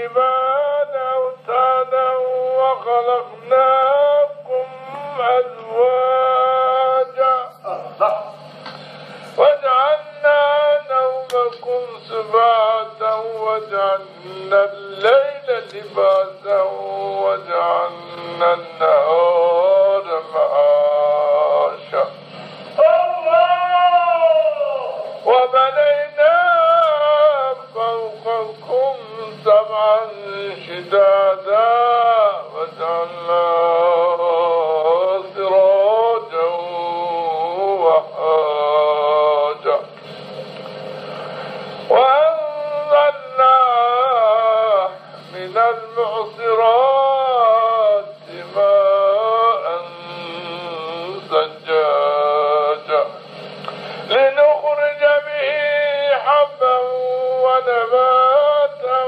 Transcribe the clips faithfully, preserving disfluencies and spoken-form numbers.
الجبال أوتادا وخلقناكم أزواجا وجعلنا نومكم سباتا وجعلنا الليل لباسا وجعلنا النهار معاشا. وبنينا فوقكم سبعا شدادا وجعلنا سراجا وهاجا. وأنزلنا من المعصرات ماء ثجاجا لنخرج به حبا ونباتا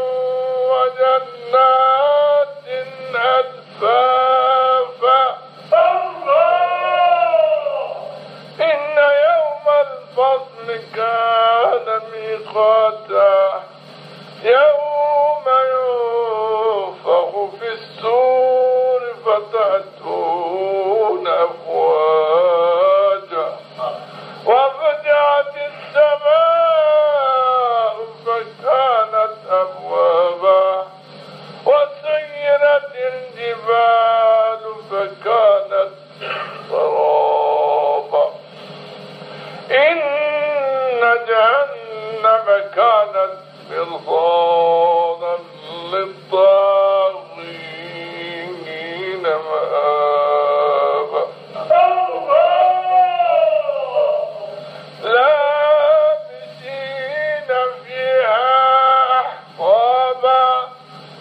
وجنات ألفافا. إن يوم الفصل كان ميقاتا. يوم ينفخ في الصور فتأتون أفواجا. وفتحت السماء فكانت أبوابا. وسيرت الجبال فكانت سرابا. إن جهنم كانت مرصادا للطاغين مآبا. لابثين فيها أحقابا.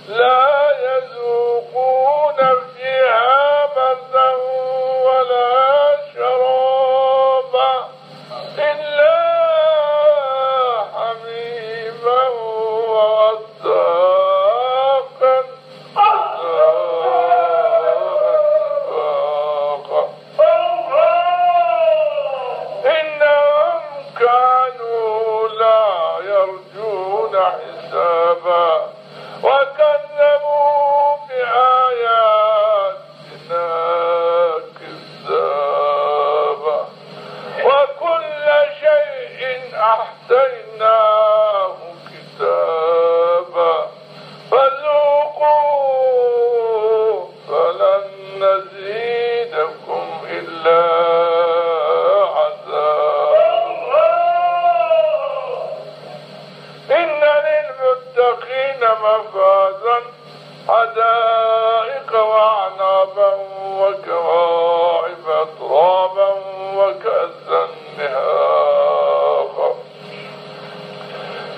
لا يذوقون فيها بردا ولا شرابا. إلا حميما وغساقا. جزاء وفاقا. إنهم كانوا لا يرجون حسابا. وكذبوا بآياتنا كذابا. وكل شيء أحصيناه كتابا. فذوقوا فلن نزيدكم إلا عذابا. إن للمتقين مفازا. حدائق وأعنابا وكواعب أترابا وكأسا دهاقا.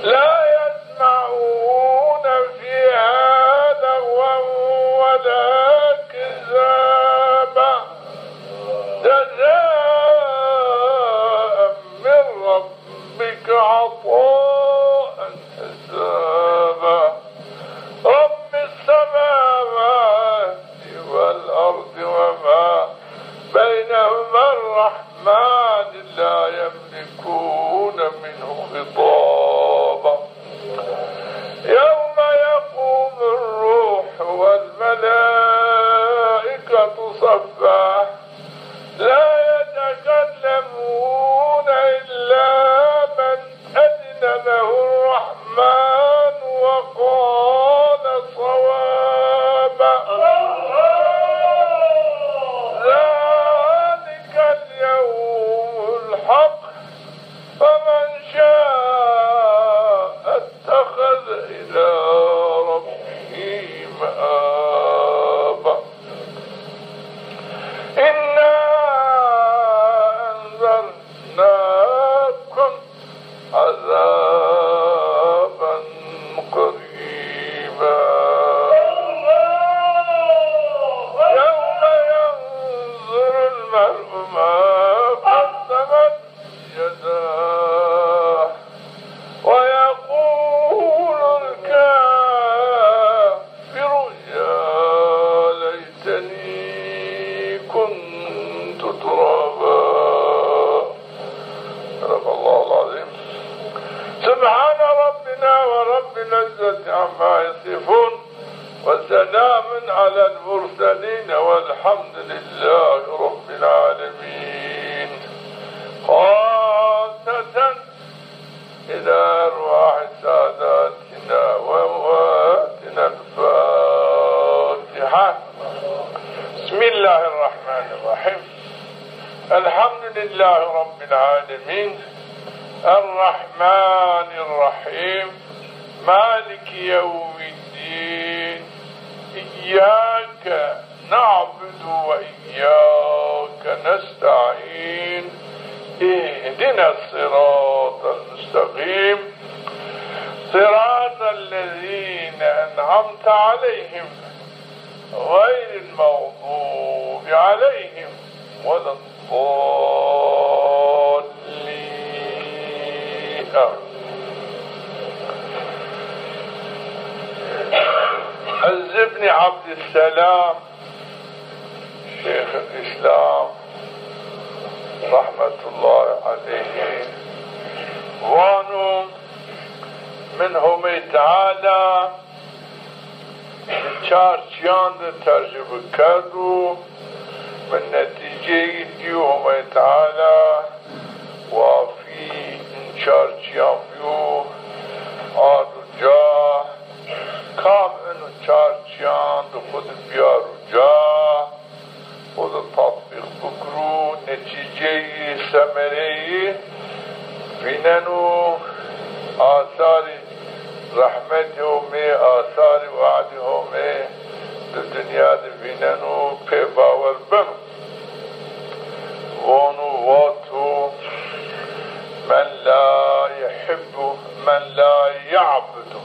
لا يسمعون فيها لغوا ولا كذابا. جزاء من ربك عطاء حسابا. رب السماوات والأرض وما بينهما الرحمن. العزة عما يصفون، وسلام على المرسلين، والحمد لله رب العالمين. خاصة إلى أرواح ساداتنا وأمواتنا الفاتحة. بسم الله الرحمن الرحيم. الحمد لله رب العالمين. الرحمن الرحيم. مالك يوم الدين. إياك نعبد وإياك نستعين. اهدنا الصراط المستقيم. صراط الذين أنعمت عليهم غير المغضوب عليهم ولا الضالين. آمين. عز بن عبد السلام، شيخ الإسلام، رحمة الله عليه، vano, min Homê Teala di çar çiyan de tecrube kerdo, min netîceyî dîyo Homê Teala wafî in çar çiyan bîyo, ard û ca, kam in çar çiyan di xwu di biyaro ca, xwu di tatbîq bikiro, netîceyî, semereyî vîneno, asarî rehmetê Homê, asarî we'dê Homê di dinya de vîneno, pê bawer beno. Vano, vato, "Men la yuhibbu, men la ya'budu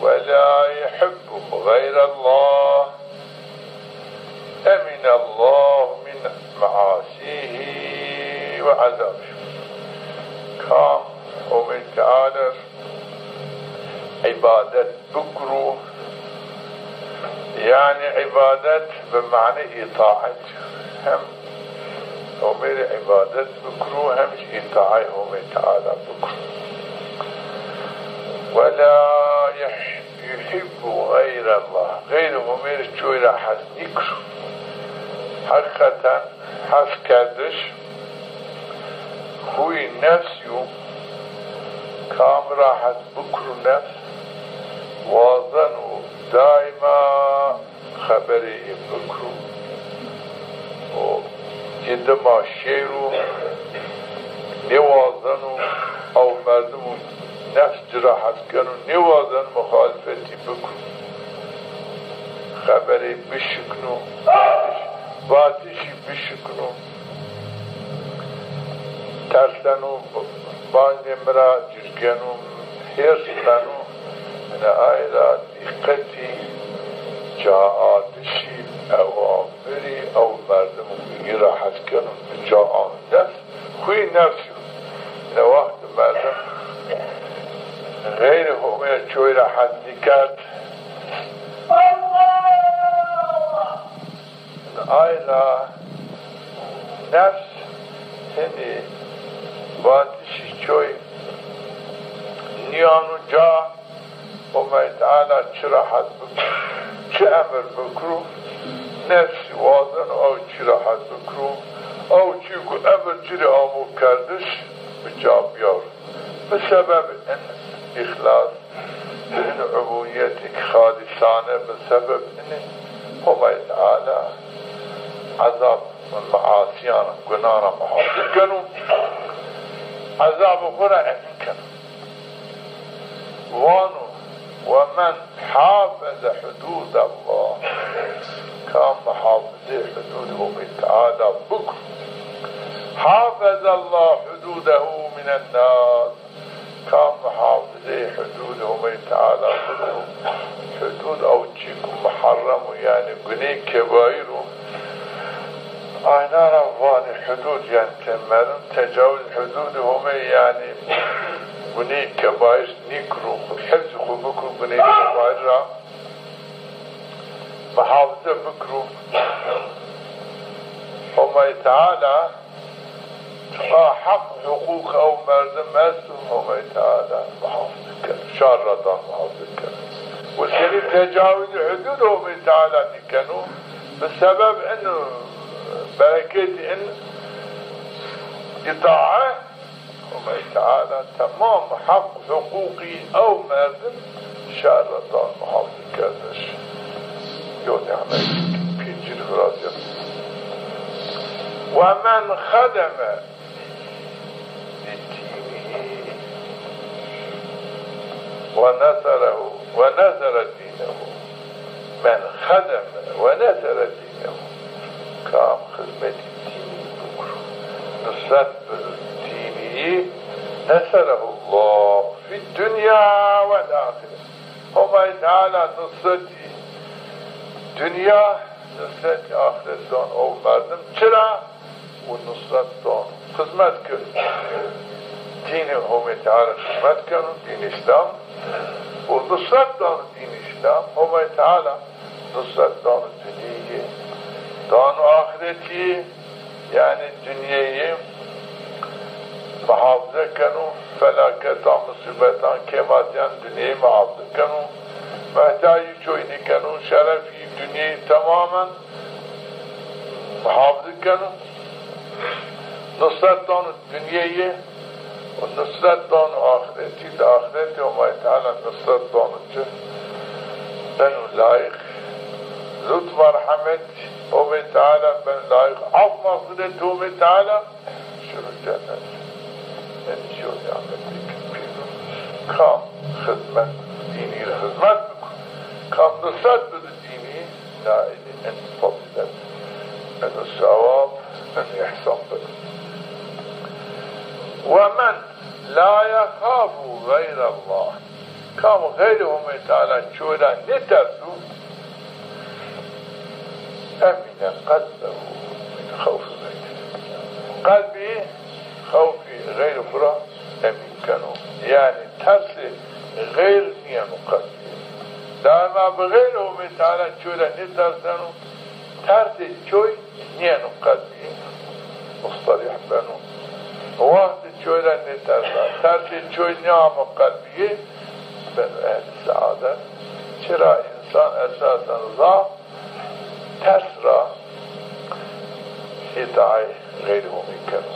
ve la yuhibbu ğeyrallah, eminallahu min measihi ve azabihi." Kam Homê Teala îbadet bikiro, yanî îbadet bi manê îtaet, hem Homê rê îbadet bikiro, hem jî îtaet Homê Teala bikiro. Ve la yuh-, yuhibbu ğeyrallah. Xeyrê Homê rê çoy ra hes nîkiro. Heqîqeten hes kerdiş huyê nefsî yo. Kam ra hes bikiro nefs, wazeno daîma xeberê ê bikiro. O ci dima şêro, nêwazeno ew merdim o, nefs ci ra hes keno, nêwazeno muxalifetî bikiro. Xeberê bişikno, vatiş-, vatişî bişikno. Terseno, bandê mi ra cirgeno, hêrs beno. Ina ay ra dîqetî caadişî ewamirî ew merdim yi ra hes keno, bi ca ano. Nefs, huyê nefsî yo. Ina wextî merdim xeyrê Homê çoy ra hes nîkerd, ay ra nefs hinî vatişî çoy nîyano ca. Homay Teala çi ra hes bikiro, çi emir bikiro, nefsî wazeno ew çî ra hes bikiro, ew çî ku emir ci rê amo kerdiş, bi ca biyaro. Bi sebeb in îxlas, bi in ubûdîyetêk xalîsane, bi sebeb inî Homay Teala ezab measîyan, gunan ra muhafiz keno. Ezabê xwu ra emîn keno. Vano, "Ve men hafeze hudûdallah." Kam muhafizê hudûdê Homay Teala bikiro. Hafezallah hudûdehu minen nas. Kam muhafizê hudûdê Homay Teala bikiro. Hudûd ew çî ku muherrem o, yanî guney kebaîr o. Ayna ra vanê hudûd, yanî te merdim tecawuz hudûdê Homê, yanî guney kebaîr nîkiro, xwu hifzî xwu bikiro, guney kebaîr ra muhafize bikiro. Homay Teala A heq huquq ew merdim esto, Homay Teala muhafize keno, şar ra dan muhafize keno. Û senî tecawizî hudûd Homay Teala nîkeno. Bi sebeb in bereketî in îtae Homay Teala temam heq huquqî ew merdim şar ra dan muhafize kerdiş. Yo nîmet pîncîn virazîya. Ve men xedeme li dînî ve neserehu ve nesere dînehu. Men xedeme ve nesere dînehu. Kam xizmetî dînî bikir, nusret bi dînî, neserehullah fî dunya vel axire. Homay Teala nusretî dunya, nusretî axiret don o merdim. Çira? Û nusret don, xizmet keno. Dînê Homê Teala xizmet keno, dîn Îslam. Û nusret don dîn Îslam. Homay Teala nusret don dinyeyî, don axiretî, yanî dinyeyî muhafize keno, felaketan, musîbetan, kêmatîyan dinyeyî muhafize keno. Mehtacî çoy nîkeno, şerefî dinyeyî temamen muhafize keno. Nusret dano dinyeyî û nusret dano axiretî. Di axiretî Homay Teala nusret dano ci. Beno layîq lutf merhemet Homay Teala, beno layîq af mexfiret Homay Teala. Şiro cennet. Enî şiro nîmetêk pîr o. Kam xizmet, dînî rê xizmet biko, kam nusret bido dînî, nailî en fazîlet, en sewab, en îhsan bido. Ve men la yexafu xeyrellah. Kam xeyrê Homê Teala çoy ra nêterso, emîne qelbehu min xewfi xeyrî. Qelbî xewfî xeyrî xwu ra emîn keno. Yanî tersê xeyr nîyeno qelbî. Daîma bi xeyrê Homê Teala çoy ra nêterseno, tersê çoy nîyeno qelbî. Mustarîh beno. Wextê çoy ra nêtersa, tersê çoy nêamo qelbî, beno ehlî seadet. Çira însan esasen zaf ters ra îtaê xeyrî Homê keno.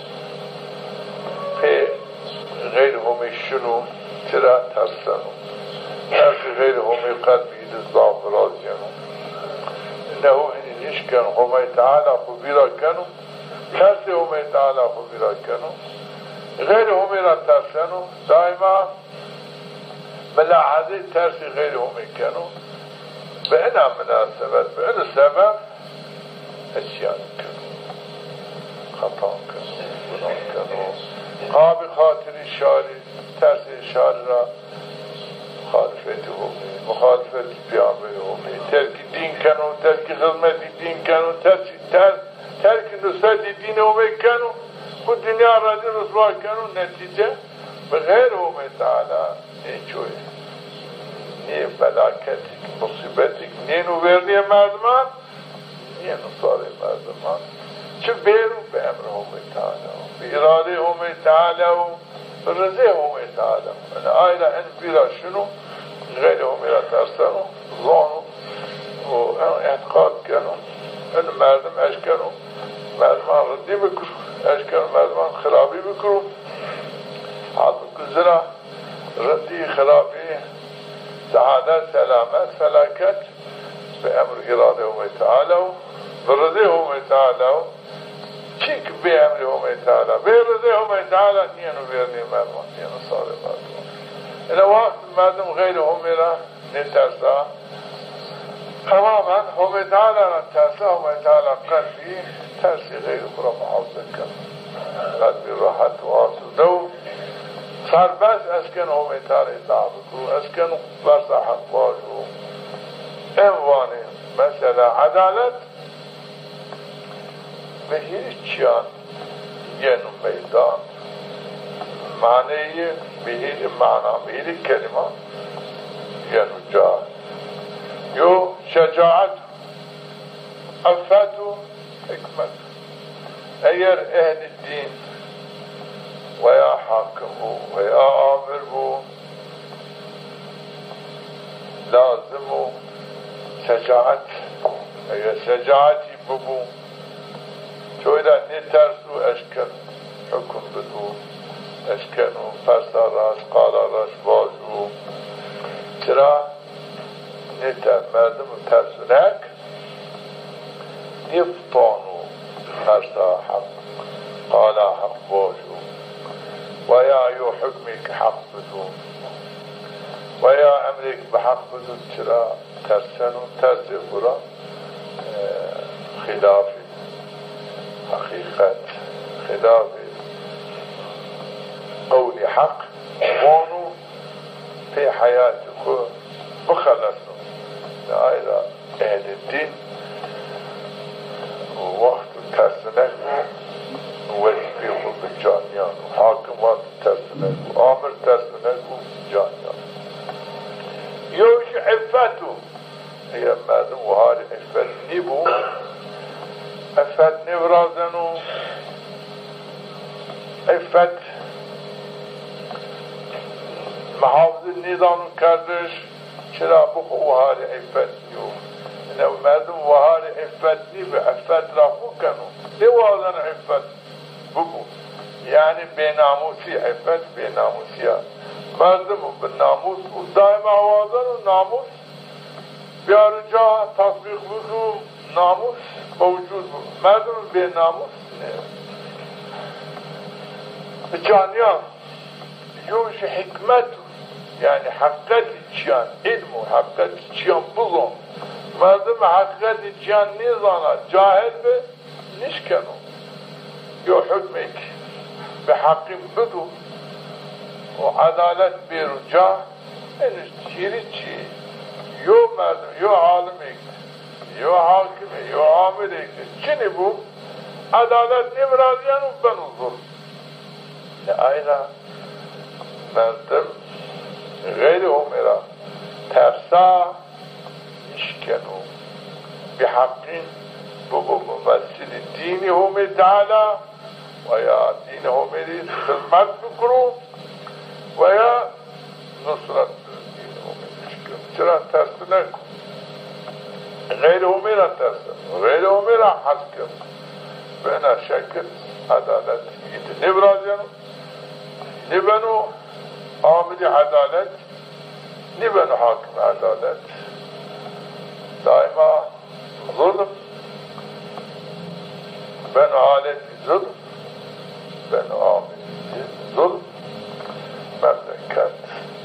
Pê xeyrî Homê şino, çira terseno. Tersê xeyrî Homê qelbî de zaf virazîyeno. Nehu hinî nişkeno, Homay Teala xwu vîra keno, tersê Homay Teala xwu vîra keno. Xeyrê Homê ra terseno, daîma milahezê tersê xeyrê Homê keno. Bi ina minasebet, bi ina sebeb îsyan keno, xetan keno, gunan keno. Qabî xatirî şarî, tersê şarî ra muxalifetî Homê, muxalifetî peyamberî Homê, terkî dîn keno, terkî xizmetî dîn keno, terkî, ter-, terkî nusretî dînê Homê keno, xwu dinya ra zî riswa keno, netîce bi xeyr Homê Teala nêçoyê. Nê felaketêk, musîbetêk nêno vernîyê merdiman, nêno sarê merdiman. Çi bêro bi emrê Homê Teala wo, bi îradeyê Homê Teala wo, bi rizê Homê Teala wo. Yanî ay ra en vîra şino, xeyrê Homê ra terseno, zono û en îtîqad keno. En merdim eşkeno merdiman rindî bikiro, eşkeno merdiman xirabî bikiro. Halbukî zira rindî, xirabî, seadet, selamet, felaket bi emr îradê Homê Teala wo, bi rizê Homê Teala wo. Çîk bê emrê Homê Teala, bê rizê Homê Teala nîyeno vernîyê merdiman, nîyeno sarê merdiman. Ina wext merdim xeyrê Homê ra nêtersa, temamen Homê Teala ra tersa, Homê Teala qelbî tersê xeyrî xwu ra muhafize keno. Qelbî rehet û asude wo. Serbest eskeno Homê Teala îtaa bikiro, eskeno versa heq vajo. En vanê mesela edalet bi hîrê çîyan yeno meydan. Maneyê bi hîrê mana, bi hîrê kelîma yeno ca. Yo şecaet, îffet û hikmet. Eger ehlî dîn Lazim o şecaet. Eger şecaetî bibo, coy ra nêterso, eşken hukum bido, eşkeno persa raşt, qala raşt vajo. Çira? Nêter-, merdim tersunek nêfitano persa heq, qala heq vajo, weya yo hukmêk heq bido, weya emrêk bi heq bido. Çira? Terseno, tersê xwu ra, e, xîlafê heqîqet, xîlafê qewlê heq vano, pê heyatê xwu bixelesno. Ay ra ehlê dîn wext tersinek bo, wezîfeyê xwu bi ca nîyano. Hakim vato tersinek bo, amir tersinek bo, bi ca nîyano. Yew jî îffet o. Eger merdim wiharê îffet nîbo, îffet nêvirazeno, îffet muhafize nêdano kerdiş, çira? Bi xwu wiharê îffet nîyo. Ine merdim wiharê îffet nîbi, îffet ra xwu keno. Nêwazeno îffet bibo. Yanî bênamûsî, îffet bênamûsî ya. Merdim bi namûs û daîma wazeno namûs biyaro ca, tatbîq biko, namûs mewcûd bo. Merdim bênamûs nê. Bi ca nîya. Yew jî hikmet o. Yanî heqîqetê çîyan, îlm o, heqîqetê çîyan bizon. Merdim heqîqetê çîyan nêzana, cahil bi, nişkeno yo hukmêk bi heqî bido û edalet bêro ca. Henî hîrê çî, yo merdim, yo alimêk, yo hakimê, yo amirêk de çinî bo, edalet nêvirazîyeno, beno zulm. Yanî ayna merdim xeyrê Homê ra tersa nişkeno, bi heqîn bibo mumessilî dînî Homê Teala, weya dînê Homê rê xizmet bikiro, weya nusret dînê Homê rê şikeno. Çira? Tersinek o. Xeyrê Homê ra terseno, xeyrê Homê ra hes keno. Bi ina şekil edalet yî de nêvirazîyeno, nêbeno amirî edalet, nêbeno hakimî edalet. Daîma zulm beno aletî zulm, beno amirî zulm, memleket,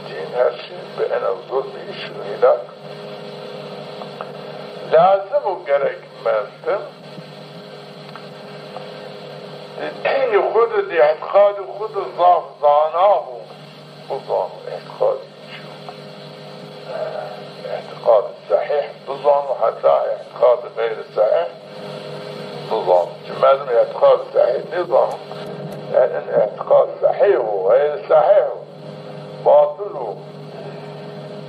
dîn, her şey bi ena zulmî şino hîlak. Lazim o gerek merdim di dînî xwu de, di îtîqadî xwu de zaf zana bo. Bizano îtîqadî çi yo. Îtîqadî sehîh bizano, heta îtîqadî xeyrî sehîh bizano. Çi merdim îtîqadî sehîh nêzano, yanî îtîqadî sehîh o, xeyrî sehîh o, batil o,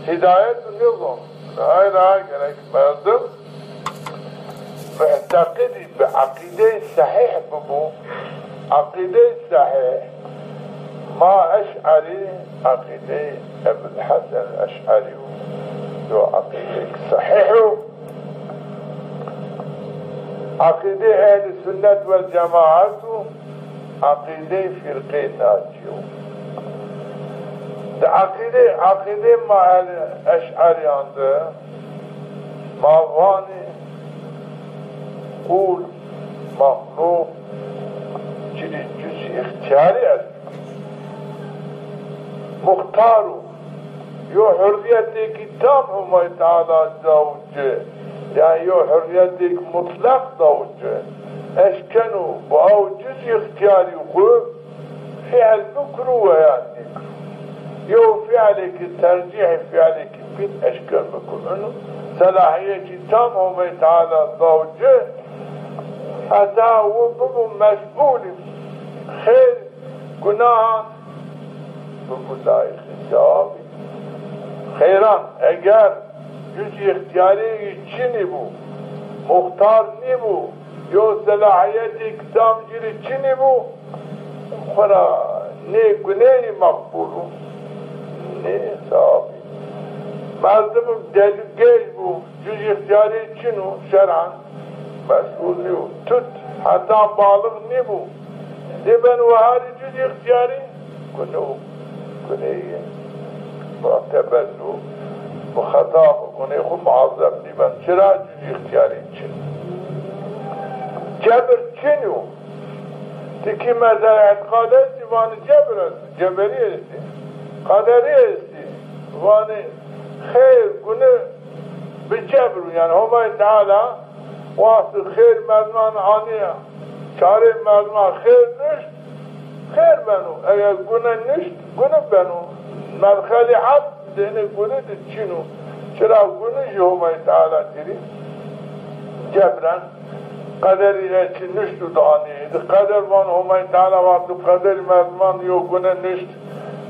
hîdayet o nêzano. Ay ra gerek merdim muteqidî bi eqîdeyê sehîh bibo. Eqîdeyê sehîh, ma Eş'erî, eqîdeyê Ebul Hesen Eş'erî yo, yo eqîdeyêk sehîh o. Eqîdeyê Ehlî Sunnet wel Cemaet o, eqîdeyê firqeyê nacî yo. Di eqîdê, eqîdê ma ehlî Eş'erîyan de ma vanê qul, mexluq, ci rê cuzî îxtîyarî est. Muxtar o. Yo hurrîyetêkî tam Homay Teala dawo ci, yanî yo hurrîyetêk mutleq dawo ci. Eşkeno bi aw cuzî îxtîyarî xwu fîl bikiro weya nêkiro. Yo fîlêkî tercîhê fîlêkî bîn eşken bikiro. Ino selahîyetî tam Homay Teala dawo ci, heta wi bibo mes'ûlî xêr gunahan, bibo layiqê cewabî xeyran. Eger cuzî îxtîyarî yî çinî bo, muxtar nîbo, yo selahîyetêk tam ci rê çinî bo, xwu ra nê guneyî meqbul o, nê sewabî. Merdim delî gêj bû, cuz îxtîyarî çin û şer'an meşrû nîyo. Tut, hetan balix nîbû. Dê ben weharî cuz îxtîyarî? Gune û guneyê mu'tebed û bi xeta bi gunê xwu muazeb nîben. Çira cuz îxtîyarî çin? Cebir çin yo. Ti kî mesela îtîqad estî, vanî cebir estî, ceberî estî, qederî estî. Vanî xeyr, gune bi cebir o. Yanî Homayî Teala wextî xeyr merdiman anî, çarê merdiman xeyr nişt, xeyr beno. Eger gune nişt, gune beno. Medxelî ebd di enê gune di çin o. Çira gune jî Homayî Teala dirî cebren qederî, e, çi nişt û di anî. Di qeder van Homayî Teala wextî qederî merdiman yo gune nişt,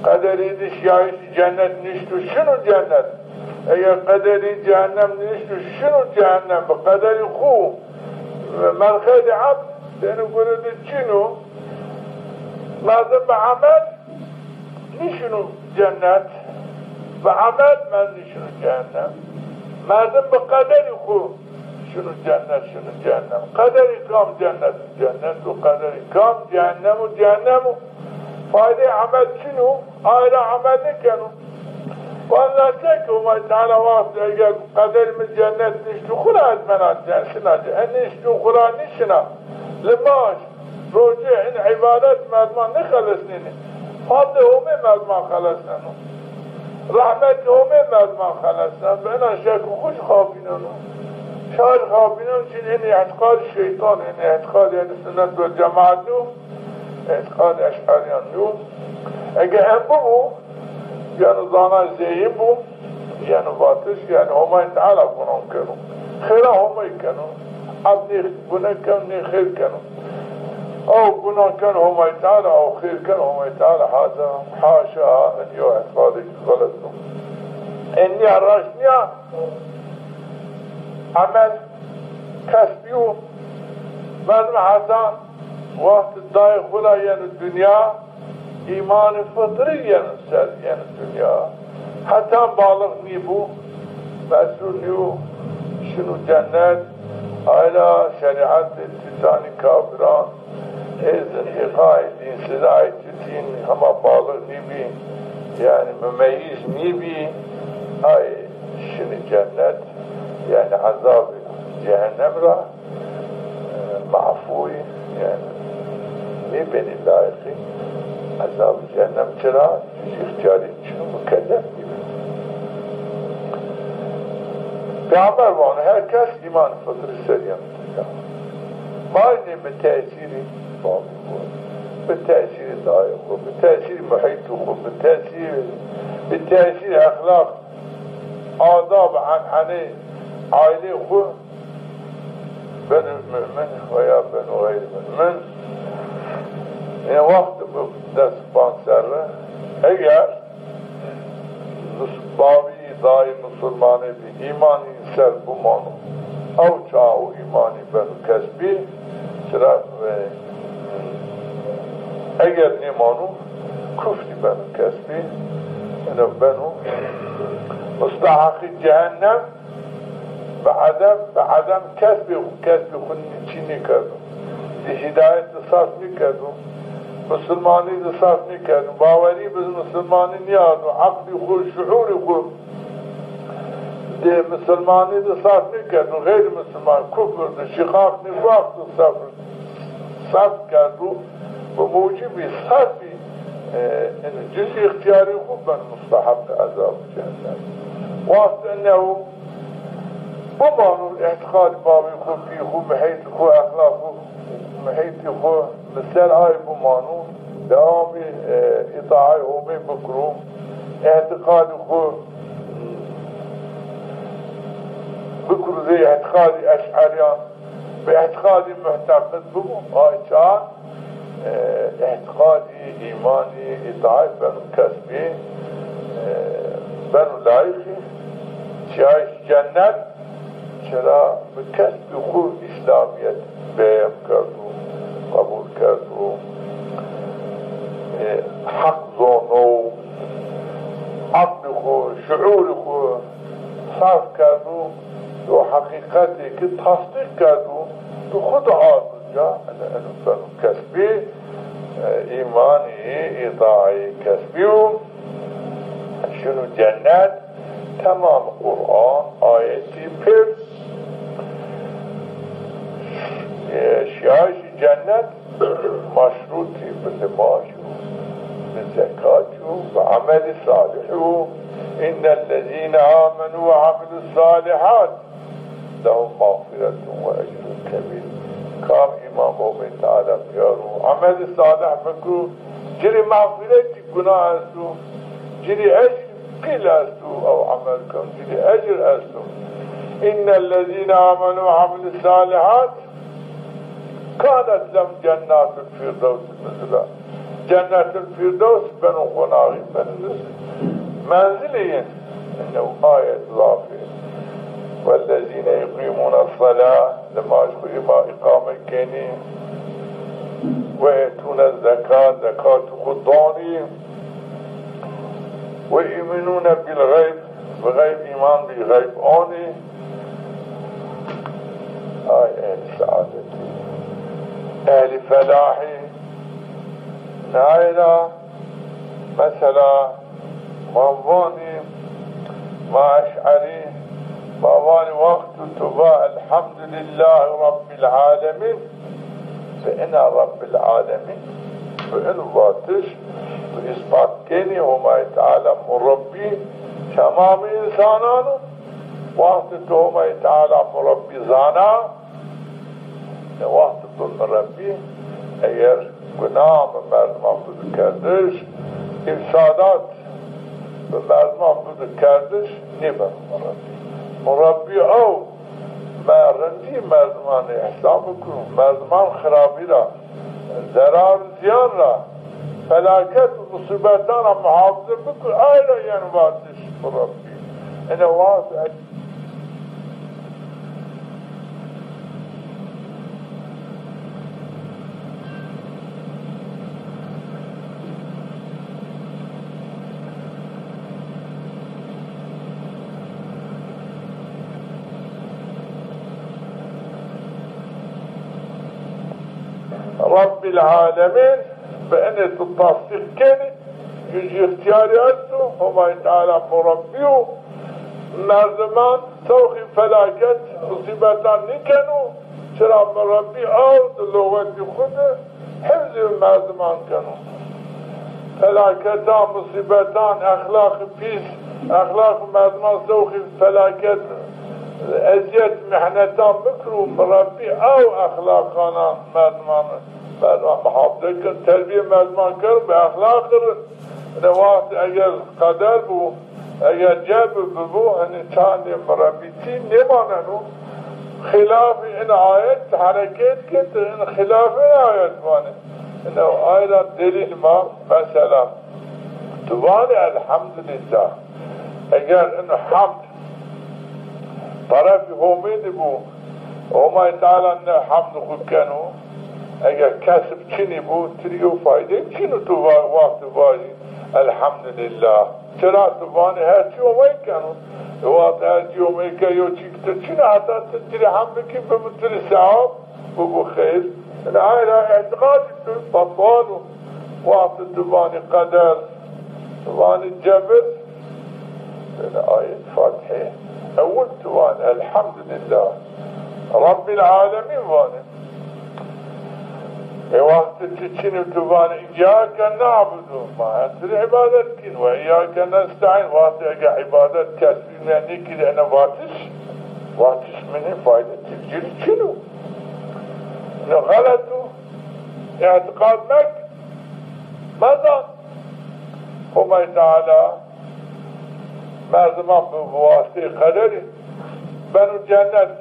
qederî di şiyayîşî cennet nişt û şino cennet. Eger qederî cehennem nişt û şino cehennem bi qederî xwu, merxedî ebd, di enê gune di çin o. Merdim bi emel nişino cennet, bi emel merd nişino cehennem. Merdim bi qederî xwu şino cennet, şino cehennem. Qederî kam cennet û cennet o, qederî kam cehennem û cehennem o. Faydeyê emel çin o, aye ra emel nêkeno. Wella çek Homayî Teala wextî eger qederî mi cennet nişt û xwu ra ez mena cen-, şina ce-, e nişt û xwu ra nîşina. Limaş, roce, in îbadet merdiman nêxelesnênê. Fadlê Homê merdiman xelesneno. Rehmetê Homê merdiman xelesneno. Bi ena şek û xwu jî xapîneno. Şar xapîneno, çin in îtîqadê şeytan, in îtîqadê ehlî sunnet wel cemaat nîyo. Îtîqadê eş'erîyan nîyo. Ege en bibo, yeno zana zeyîn bo, yeno vatiş, yanî Homayî Teala gunan keno. Xêra Homayî keno. Eb nê gune keno, nê xêr keno. Aw gunan keno Homayî Teala, aw xêr keno Homayî Teala, haşa, haşa, en yo îtîqadêk xelet o. En nîya raşt nîya, emel kesbî yo. Merdim heta wextî dayê xwu ra yeno dinya, îmanê fitrî yeno ser, yeno dinya. Hetan balix nîbû, mesûl nîyo, şino cennet, ayla şerîetê tutanî kafiran, ê zindîqay, dînsizay tutîn, hema balix nîbî, yanî mumeyîz nîbî, ay şinî cennet, yanî ezabê cehennem ra, e, mafûyî, yanî nêbenî layiqî ezabê cehennem. Çira? Cuz îxtîyarî çin o, mukellef nîbî. Peyxamber vano, her kes îman fitrî ser yeno dinya. Maynê bi tesîrî babî xwu, bi tesîrî dayê xwu, bi tesîrî muhîtê xwu, bi tesîrî, bi tesîrî exlaq, adab, enenê aîlê xwu beno mumin veya beno xeyr mumin. Ê wext bi des panc serre, eger mus-, babî, dayî musulmanê bî, îmanî ser bimano, ew çax o îmanî beno kesbî, çira, e, eger nêmano, kufrî beno kesbî, ino beno musteheqî cehennem. Bi edem, bi edem kesbê xwu, kesbê xwu nî-, çî nêkerdo. Di hîdayet di saf nêkerdo. Musulmanî di saf nêkerdo. Bawerî bi musulmanî nîardo. Eqlî xwu, şuûrî xwu di musulmanî di saf nêkerdo. Xeyrî musulman, kufr di, şîqaq, nîfaq di saf, saf kerdo. Bi mucibî safî, e, in cuz îxtîyarî xwu ben musteheq ezab cehennem. Wext enew bimano îtîqadî babî xwu, pî xwu, muhîtî xwu, exlaq xwu, muhîtî xwu, bi ser ay bimano, dewamî, e, îtaayê Homê bikiro, îtîqadî xwu bikiro zê îtîqadî eş'erîyan, bi îtîqadî muhteqid bibo, ay çax, e, îtîqadî, îmanî, îtaayî beno kesbî, e, beno layîqî şiyayîş cennet, çira bi kesbî xwu îslamîyet beyem kerdo, qebul kerdo, e, heq zono, eqlî xwu, şuûrî xwu, îtiraf kerdo, do heqîqetê ki tasdîq kerdo, do xwu de ardo ca, ene, eno beno kesbî, e, îmanî, îtaî kesbî yo, şino cennet, temam Quran, ayetî pêr, e, şiyayîşî cennet, meşrûtî bi nimaj û bi zekat û bi emelî salih û, innellezîne amenu ve amilus salihat lehum mağfiretun ve ecrun kebîr. Kam îman bi Homê Teala biyaro, emelî salih bikro, ci rê mağfiretî gunah esto, ci rê ecr pîl esto, ew emel keno, ci rê ecr esto. Innellezîne amenu ve amilus salihat kanet lehum cennatul firdewsi nuzula. Cennetul Firdews beno qonaxî, beno nuz-, menzilê yin. Ene ayet zafî. Wellezîne yuqîmûne selâ, nimaj xwu îma-, îqame kenî. Ve etûne zekâ, zekat xwu danî. Ve yu'minûne bil xeyb, bi xeyb îman bî, xeyb anî. Ay ehlî seadetî, ehlî felahî. Nayra, mesela, ma vanî, ma eş'erî, ma vanî wexto tu va Elhamdulîllahî Rabbil Alemîn, bi ina Rabbil Alemîn, bi ino vatiş, tu îspat kenî Homayî Teala murebbî temamî însanan o. Wextê tu Homayî Teala murebbî zana, ne wextê tu murebbî, eger gunah bi merdiman bidu kerdiş, îfsadat bi merdiman bidu kerdiş, nêbeno murebbî. Murebbî ew, me rindî merdiman îhsan bikiro, merdiman xirabî ra, zerar û ziyan ra, felaket û musîbetan ra muhafize bikiro, ay ra yeno vatiş murebbî. Ene wext Rabbil Alemîn, bi enê tu tasdîq kenî, Cû cû îxtîyarî esto, Homayî Teala murebbî yo, merdiman sewqî felaket, musîbetan nîkeno, çira murebbî ew di luxetî xwu de hifzê merdiman keno. Felaketan, musîbetan, exlaqî pîs, exlaqî merdiman sewqî felaket, ezîyet, mihnetan bikiro, murebbî ew exlaqanan merdiman, merdiman muhafize keno, terbîyê merdiman keno, bi exlaqî rind. Ene wext eger qeder bo, eger cebr bibo, hanî çandê murebbîtî nêmaneno. Xîlafê in ayet hereket kete, in xîlafê in ayet vanê. Ene ay ra delîl ma, mesela, tu vanê Elhamdulîllah. Eger in hemd terefî Homê de bo, Homayî Teala ne hemd xwu keno. Eger kesb çinî bo, ti rê yew fayde çin o tu va-, wextê vajî Elhamdulîllah. Çira tu vanî her çî Homay keno. E, wextê her çî Homay ke yew çîk tu çin o, heta ti ci rê hemd bikî, bibo ti rê sewab, bibo xeyr. Ene ay ra îtîqadê tu betal o. Wextê tu vanî qeder, tu vanî cebir, ene ayet Fatîhe. Ewil tu vanî Elhamdulîllah Rabbil Alemîn vanî. E, wextê tu çinî tu vanî, "Îyyâke na'budu", ma ez tu rê îbadet kîn, "ve îyyâke nestaîn", wextê ege îbadet kes bî me nêkirî, ene vatiş, vatiş mi nê fayde ti ci rê çin o. Ne xelet o, îtîqad mek, mezan. Homayî Teala merdiman bi, bi wasiteyê qederî beno cennet,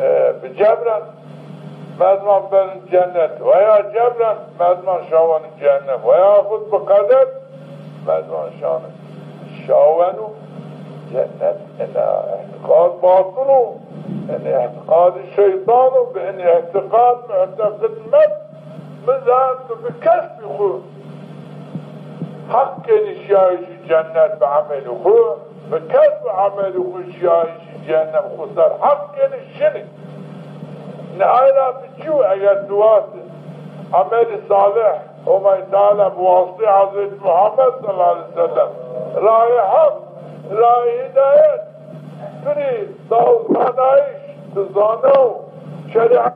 e, bi cebren merdiman beno cennet, veya cebren merdiman şaweno cehennem, veya xud bi qeder merdiman şaweno, şaweno cennet. Ena îtîqad batil o, ena îtîqadê şeytan o, bi ena îtîqad muteqid meb. Bizan tu bi kesbî xwu heq kenî şiyayîşî cennet bi emelî xwu. Bi kesb û emelî xwu şiyayîşî cehennem xwu ser heq kenî şinî. Nihayra bi çi yo eger tu wast emelî salih Homay Teala bi wasiteyê Hezretî Muhammed sallallahu aleyhi ve sellem rayê heq, rayê hîdayet, tu rî daw zanayîş, tu zana û şerîet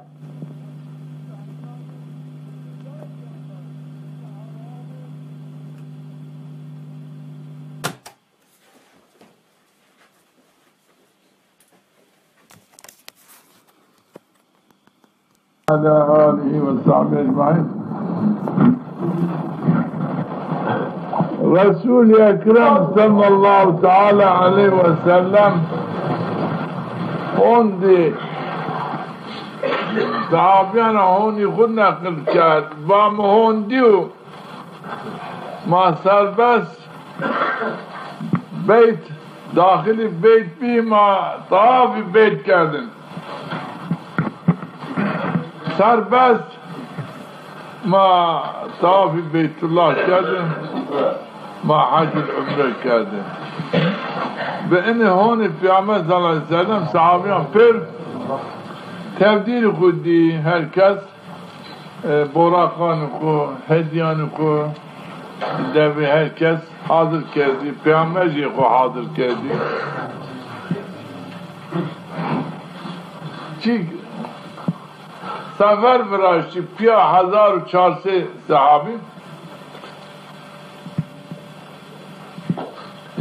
Ala alihi ve sahbihi ecmaîn. Resul-i Ekrem sallallahu teala aleyhi ve sellem hondî sahabîyan ra honî xwu neqil kerd. Va mi hondî yo. Ma serbest beyt, daxilî beyt bî, ma tawafî beyt kerdin. Serbest ma tawafî Beytullah kerdin, ma hecul umre kerdin. Bi inî honî Peyxamber sallallahu aleyhi ve sellem sahabîyan pêr tevdîrî xwu dî, her kes e, boraqanê xwu, hedîyanê xwu, devê her kes hazir kerdî, peyamber jê xwu hazir kerdî. Çî sefer viraştî, pîya hezar û çar sey sehabî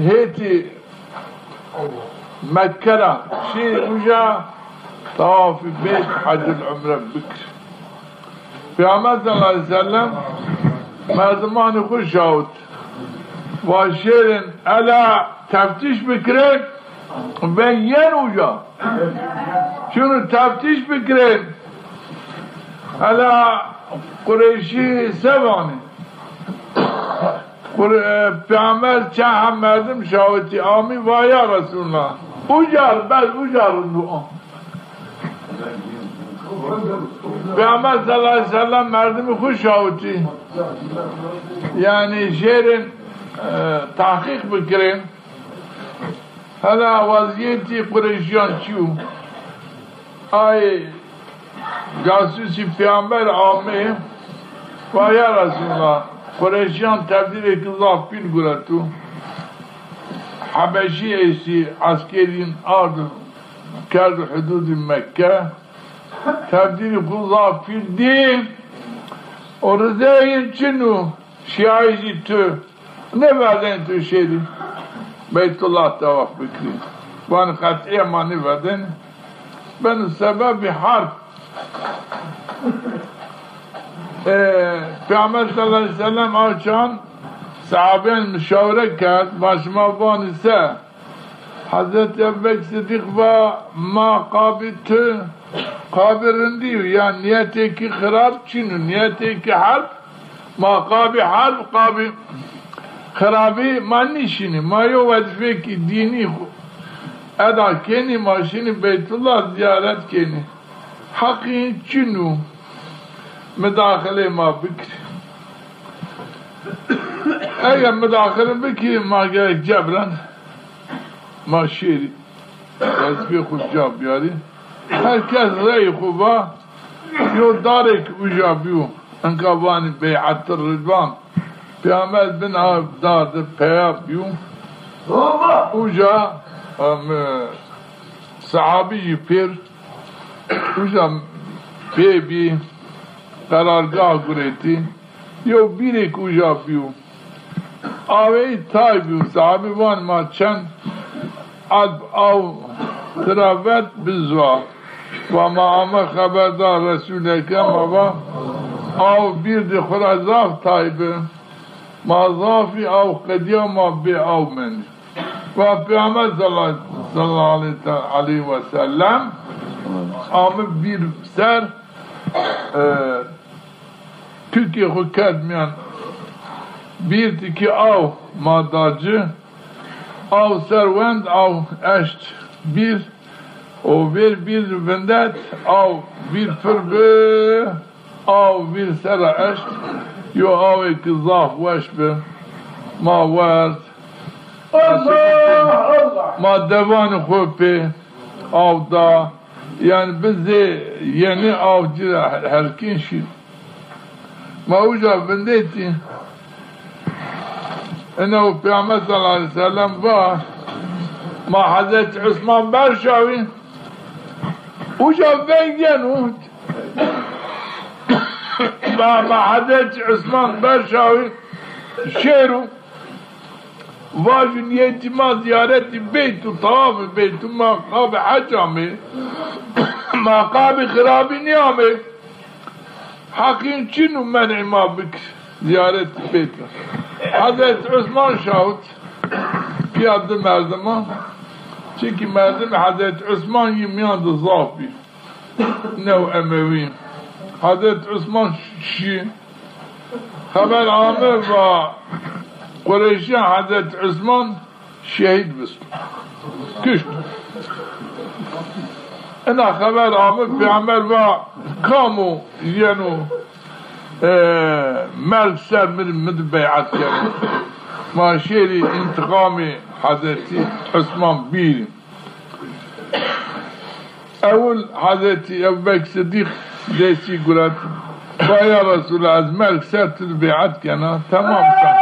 hêtî Mekke ra şî uca tawafî bêk, hecul umre bikir. Peyxamber sallallahu aleyhi ve sellem merdimanî xwu şawit. Va şêrên ela teftîş bikirên, ben yen uca. Şunu teftîş bikirên. Ela Qureyşî se vanê. Qur-, e, Peyxamber çend heb merdim şawitî amî, va ya Resulullah, uca ri, bes uca rind o. Peyxamber sallallahu aleyhi ve sellem merdimî xwu şawitî. Yanî şêrên, e, tehqîq bikirên. Hela wezîyetî Qureyşîyan çi yo? Ay Casûsî peyamber amê, va ya Resulullah, Qureyşîyan tevdîrêk zaf pîl gureto. Hebeşî estî, eskerîn ard kerdo hudûdî Mekke. Tevdîrî xwu zaf pîl dî. O rizeyê yin çin o. Şiyayîşî tu nêverdên tu şêrî Beytullah tewaf bikirî. Vanî qetîyen ma nêverdên. Beno sebebî herb. E, Peyxamber sallallahu aleyhi ve sellem a çan sahabîyan muşawere kerd, va şima vanî se? Hezretî Ebubekir Sidîq va, ma qabî tu qabî rindî yo, ya nîyetêkî xirab çin o, nîyetêkî herb, ma qabî herb, qabî xirabî ma nîşinî. Ma yo wezîfêkî dînî xwu eda kenî, ma şinî Beytullah zîyaret kenî. Heqî çin o, midaxilê ma bikirî. Eger midaxile bikirî, ma gerek cebren ma şêrî wezîfê xwu ca biyarî. Her kes reyê xwu va, yo darêk uca bîyo. Inka vanî Bey'etir Ridwan. Peyxamber bin a dar de peya bîyo. Uca, em, sahabî jî pêr uca pê bî, qerargah guretî. Yew bîrêk uca bîyo. Aweyî tay bîyo. Sahabî van, ma çend elb aw tira vet bizwa. Va ma ame xeberdar Resûl Ekrem, ma va aw bîr di xwu ra zaf tay bi. Ma zafî aw qedîya, ma bê aw mendî. Va Peyxamber sallallahu, sallallahu aleyhi ve sellem ame bîr ser, e, Tirkê xwu kerd mîyan bîr, tikî aw ma da ci, aw ser wend, aw eşt bîr, û vêr bîr vindet, aw bîr pir bi, aw bîr ser ra eşt, yo awêk zaf weş bi, ma werd, Allah Allah. Ma devanê xo pê aw da, yanî bi zê yenî aw ci ra helkîn şî. Ma uca vindetî. Ina û Peyxamber sallallahu aleyhi ve sellem va, ma Hezretî Usman berşawî, uca veng yeno. Ma, ma Hezretî Usman berşawî şêro. Vajû niyetî ma zîyaretî beyt û tawafî beyt û ma qabê hec amê. Ma qabê xirabî nîyamê. Heqîn çin û men'î ma bik zîyaretî beyt. Hezretî Usman şawit pîya di merdiman. Çimkî merdimê Hezretî Usman yî mîyan de zaf bî. New Emewî. Hezretî Usman şî. Xeber ame va Qureyşîyan Hezretî Usman şehîd bisto. Kişt. Ina xeber ame, Peyxamber va, kam o yeno, e, merg ser mi, mi di beyat keno. Ma şêrî întiqamê Hezretî Usman bîrî. Ewil Hezretî Ebubekr Sidîq destî guret. Va ya Resulallah, ez merg ser tu di beyat kena. Temam sa-,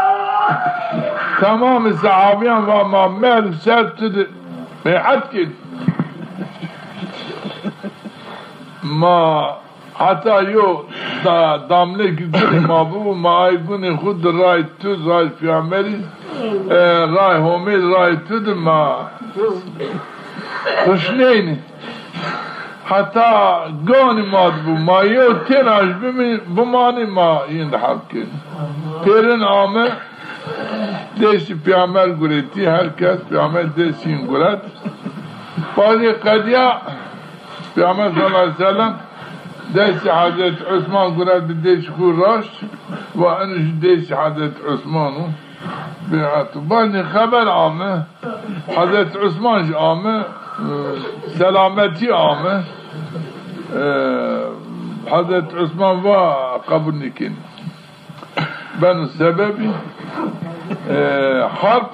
temamê sehabîyan va ma merg ser tu di beyat kên. Ma heta yo da-, damlêkî gunê ma bibo, ma ay gunê xwu di ray tu, ray Peyxamberî, e, ray Homê, ray tu di ma xuşneynî. Heta ganî ma di bo, ma yew têna jî bimî-, bimanî ma yin di heb kên. Pêrin ame, destî Peyxamber guretî, her kes Peyxamber destî yin guret. Bazî qedîya Peyxamber sallallahu aleyhi ve sellem destî Hezretî Usman guret bi destî xwu raşt, va eno jî destî Hezretî Usman o. Beyat o. Bazî xeber ame, Hezretî Usman jî ame, e, selametî ame. E, Hezretî Usman va qebul nîkên. Beno sebebî, e, harp.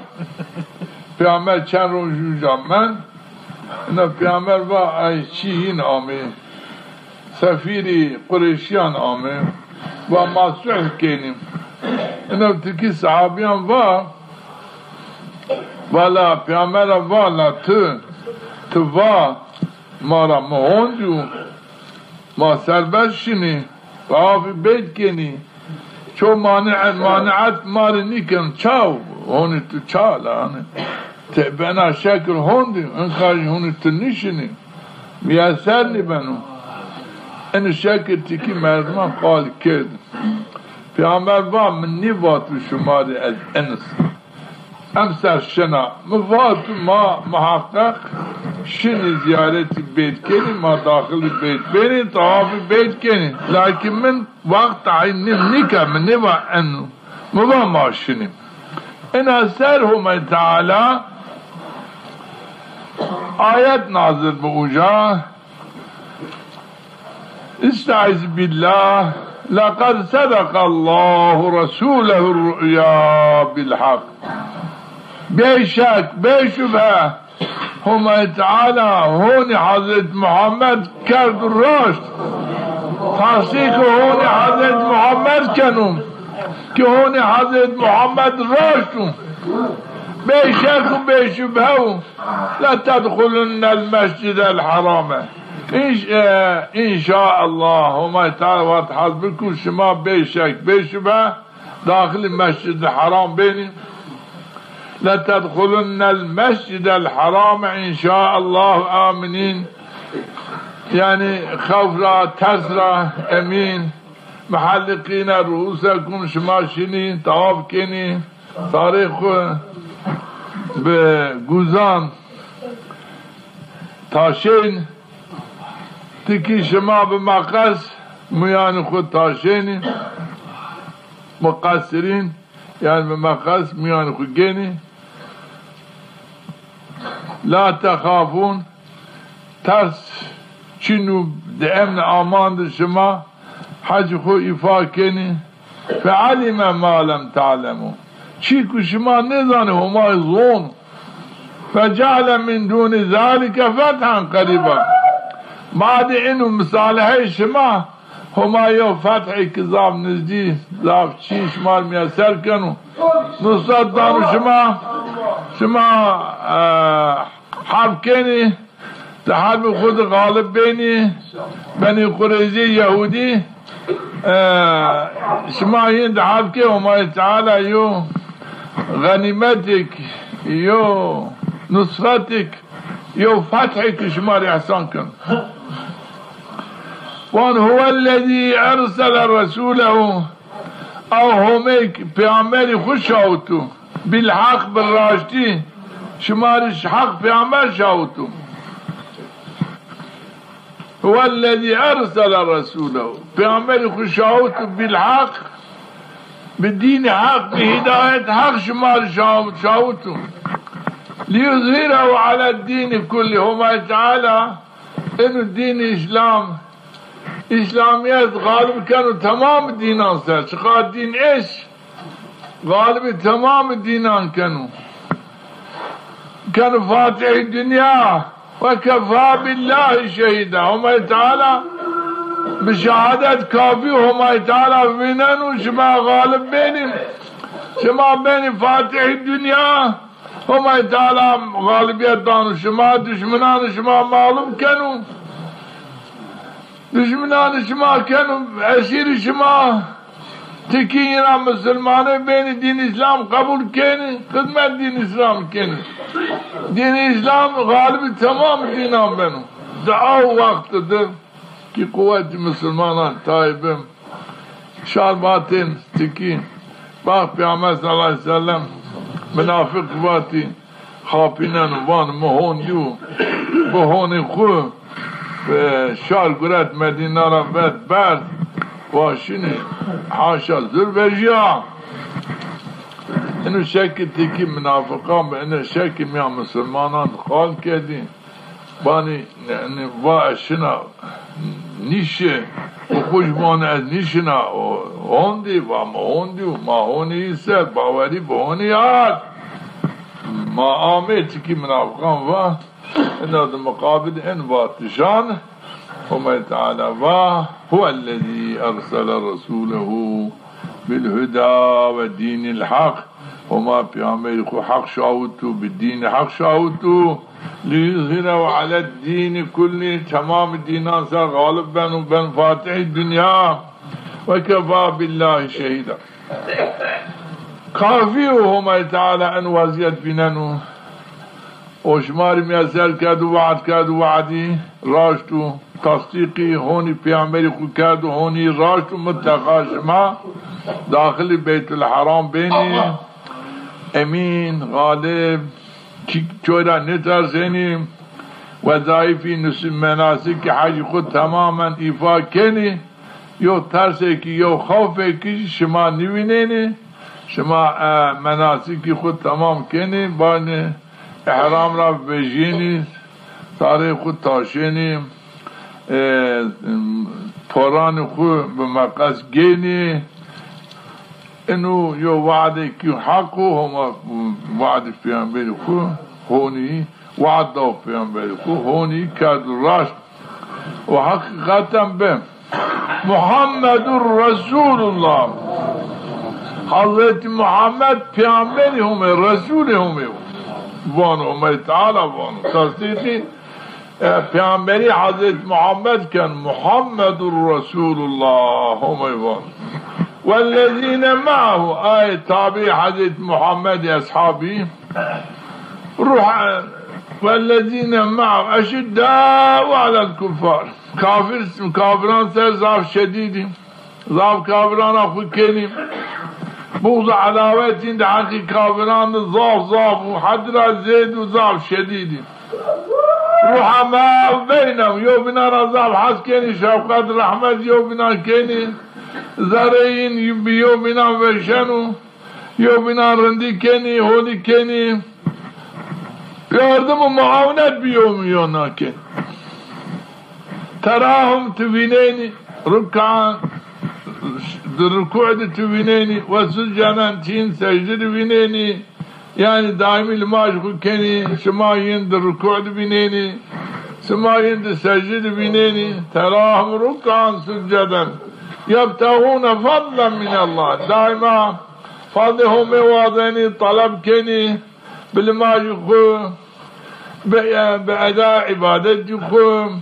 Peyxamber çend roj uca mend. Ina Peyxamber va ay çî yin amê. Sefîrî Qureyşîyan amê. Va ma sulh kenî. Ina tikî sehabîyan va, va la Peyxamber ra va la tu, tu va ma ra mi hondî û ma serbest şinî. Tawafî beyt kenî. Ço mani-, maniet ma rê nîken. Ça honî tu ça la, hanî? Ti bena şekil hondî, inka jî honî tu nîşinî. Miyeser nîbeno. Inî şekil tikî merdiman qal kerd. Peyxamber va, mi nîvatû şima rê ez inis. Emser şina. Mi vat ma muheqeq şinî zîyaretî beyt kenî, ma daxilî beyt benî, tawafî beyt kenî. Lakin min wext tayîn nî-, nîke, mi nêva eno. Mi va ma şinî. Ina ser Homay Teala ayet nazil bi uca. Estaizu billah. Leqad sedeqallahu resulehur ru'ya bil hak. Bêşek, bêşubhe, Homay Teala honî Hezret Muhammed kerdo raşt. Tasdîqê honî Hezret Muhammed keno ki honî Hezret Muhammed raşt o. Bêşek û bêşubhe o. Letedxulunnel mescidel herame. İnş-, e, inşaallah, Homay Teala vat hal bikû şima bêşek, bêşubhe daxilî Mescid-i Heram benî. Letedxulunnel mescidel herame inşaallah aminîn. Yanî xewf ra, ters ra emîn. Muhelliqîne ruusekum, şima şinî, tawaf kenî, sarê xwu bi guzan taşên, tikî şima bi meqes muyanî xwu taşênî, muqessirîn, yanî bi meqes muyanî xwu gênî. La texafûn, ters çin û di emn aman di şima hecî xwu îfa kenî. Fealime ma lem ta'lemû. Çî ku şima nêzanê, Homay zon. Feceale min dûnî zalike fethan qerîba. Badê ino misalehey şima, Homay yew fethêk zaf nizdî, zaf çî şima rê miyeser keno. Nusret dano şima, şima, e, herb kenî, di herbê xwu de xalib benî, Benî Qureyzê Yehûdî, e, şima yên di herb kê, Homay Teala yo xenîmetêk, yo nusretêk, yo fethêk şima rê îhsan keno. Wan huwellezî ersele resûlehu. Ew Homey ke pêxemberî xwu şawito, bîlheq, bi raştî, şima rê heq pêxember şawito. Huwellezî ersele resûlehu. Pêxemberî xwu şawito bîlheq, bi dînî heq, bi hîdayet heq şima rê şaw-, şawito. Liyuzhîrehu ale'd-dînî kullî. Homay Teala ino dînî Îslam, Îslamîyet xalib keno temamî dînan ser. Çiqa dîn est, xalibî temamî dînan keno. Keno fatihî dinya. Ve kefa billahî şehîda. Homay Teala bi şehadet kafî, Homay Teala vîneno şima xalib benî. Şima benî fatihî dinya. Homay Teala xalibîyet dano şima, duşminanê şima mexlub keno. Duşminanê şima keno esîrê şima. Tikî yîna misilmanê benî, dîn Îslam qebul kenî, xizmet dîn Îslam kenî. Dîn Îslam xalibî temam dînan beno. Di aw wext de ki quwetî misilmanan tayê bi. Şar vatên tikî. Bax Peyxamber sallallahu aleyhi ve sellem, minafiq vatî, xapîneno, van mi hon dîyo, bi honî xwu, e, şar guret Medîna ra vet berd, va şinî, haşa zur vejîya. Ino şekî tikî minafiqan bi, ino şekî mîyan misilmanan qal kerdî. Vanî, yanî, va ez şina nîşê, û xwu jî vanî ez nîşina, o, hondî, va mi hondî û ma honî ser, bawerî bi honî hat. Ma amê tikî minafiqan va, ina di miqabil in vatişan, Homay Teala va, huwellezî ersele resûlehu bil huda ve dînil heq. Homa peyxamberî xwu heq şawito, bi dînî heq şawito. Liyuzhîrehu aled dînî kullî, temamî dînan ser xalib beno, ben fatihî dinya. Ve kefa billahî şehîda. Kafî yo Homay Teala in wezîyet vîneno. O şima rê miyeser kerdo, we'd kerdo, we'dî raşt o. Tasdîqî honî peyxamberî xwu kerdo, honî raşt û muteqa şima daxilî Beytulheram benî, emîn, xalib, çî, çoy ra nêtersenî, wezayîfî, nusî, menasikî hecî xwu temamen îfa kenî, yo tersêkî, yo xewfêkî şima nîvînenî, şima, e, menasikî xwu temam kenî, banî îhram ra vejînî, sarê xwu taşênî, e, poranê xwu bi meqes gênî. Ino yo we'dêkî heq o, homa we'dê peyxamberî xwu honî, we'd daw peyxamberî xwu, honî kerdo raşt. Û heqîqeten bi. Muhammedur Resulullah. Hazretî Muhammed peyxamberî Homê, resûlê Homê yo. Vano Homay Teala vano. Tasdîqî, e, peyxamberî Hazretî Muhammed ken, Muhammedur Resulullah Homay vano. Wellezîne me'ahu, ay tabî Hazretî Muhammed, eshabî. Ruh-, wellezîne me'ahu eşiddâ'u alel kuffar. Kafir, kafiran ser zaf şedîdî. Zaf kafirana xwu kenî. Buxz û edawetîn di heqî kafiran di zaf zaf û hed ra zêd û zaf şedîdî. Ruhemâ'u beynehum, yewbînan ra zaf hes kenî, şefqet, rehmet yewbînan kenî. Zereyîn bi yewbînan veşeno. Yewbînan rindî kenî, holî kenî. Yardim û muawinet bi yewbînan kenî. Terahum, ti vînenî, rukkan, di rukû di tu vînenî, ve succeden ti yin secde di vînenî. Yanî daîmî limaj xwu kenî, şima yin di rukû di vînenî, şima yin di secde di vînenî. Terahum ruk'an succeden. Yebtexûne fadlen minellah. Daîma fadlê Homê wazenî, taleb kenî, bi limajî xwu, bi, bi eda îbadetî xwu,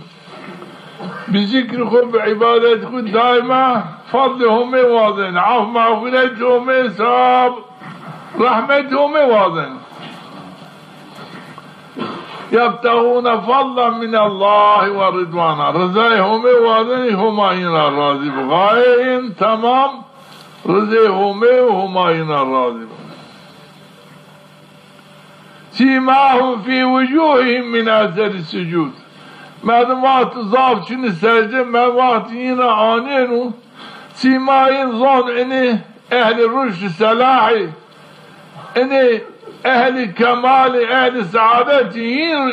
bi zikrî xwu, bi îbadetî xwu daîma fadlê Homê wazenî, af mexfîretî Homê, sewab, rehmetî Homê wazenî. Yebtexûne fadlen minellahî ve ridwana. Rizayê Homê wazenî, Homa yin ra razî bo. Xayeyê yin temam rizê Homê û Homa yin ra razî bo. Sîmahum fî wucûhihim min eseri sucûd. Merdim wextî zaf çinî secde, merdim wextî yin ra anêno, sîma yin zon inî ehlî ruşd selahî, inî ehlî kemalî, ehlî seadetî yin,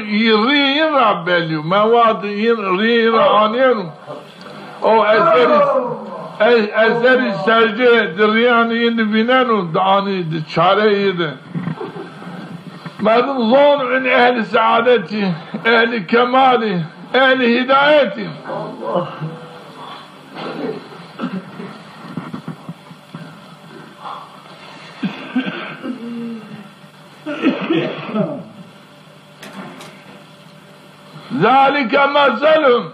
rî yin ra bellî yo. Merdim wextî yin, rî yin ra anêno. O eserî, e-, eserî secde di rîyanî yin di vîneno, di anî di çareyî di. Merdim zon in ehlî seadetî, ehlî kemalî, ehlî hîdayetî. Zalike meselhum,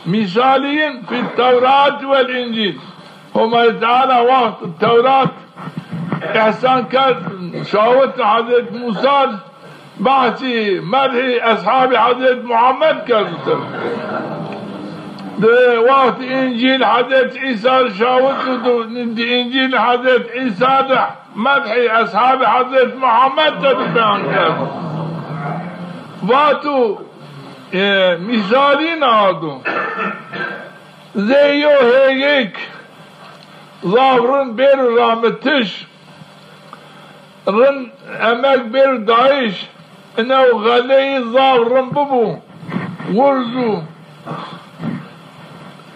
mîsalî yin, fit Tewrat vel Încîl. Homay Teala wext Tewrat îhsan kerd, şawit Hezret Musa, behsî, medhî eshabî Hezret Muhammed kerd. Di wext Încîl Hezret Îsa şawit û di Încîl Hezret Îsa de medhî eshabî Hezret Muhammed de di beyan kerd. Vato, e, mîsalî na do. Zê yo hêgêk zaf rind bêro ramitiş, rind emek bêro dayîş, inew xeleyî zaf rind bibo, wurz o,